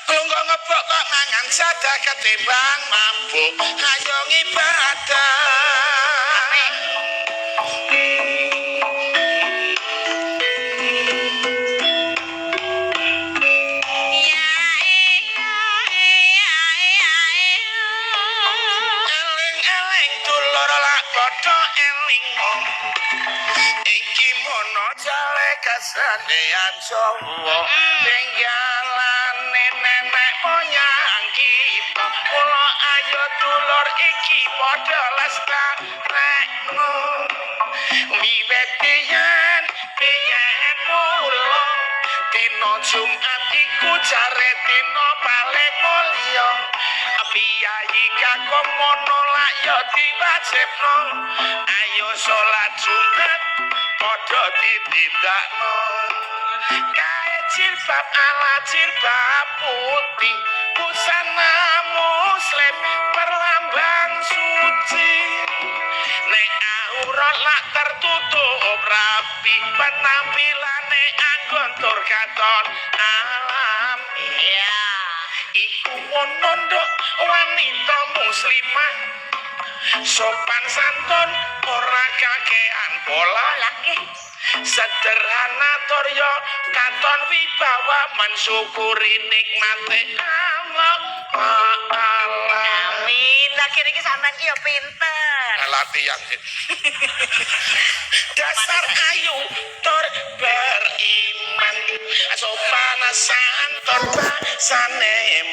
Klunggo ngebok kok mangan jadah ketimbang mabuk. Ayo ngibadah. Apik. Ya iya iya iya iya. Eling-eling dulur lak padha eling. Iki mono jale kesenian Jawa. Tinggalane nenek moyang kita. Mula ayo dulur iki padha lestarekno. Wiwit biyen biyen mula dina Jumat iku jare dina paling mulya. Piyayi kakung mono lak ya diwajibno. Ayo salat Jumat padha ditindakno. Kae jilbab ala jilbab putih, busana muslim perlambang suci. Nek aurat lak tertutup rapi, penampilane anggon tur katon alami. Iya. Iku ngono nduk wanita muslimah, sopan santun ora kakean pola. Lah nggih. Sederhana tur yo katon wibawa, mensyukuri nikmate Allah Ta'ala. Amin. Lah kene iki sampean ki ya pinter. Latihan sih. Dasar ayu tur beriman, sopan santun basane.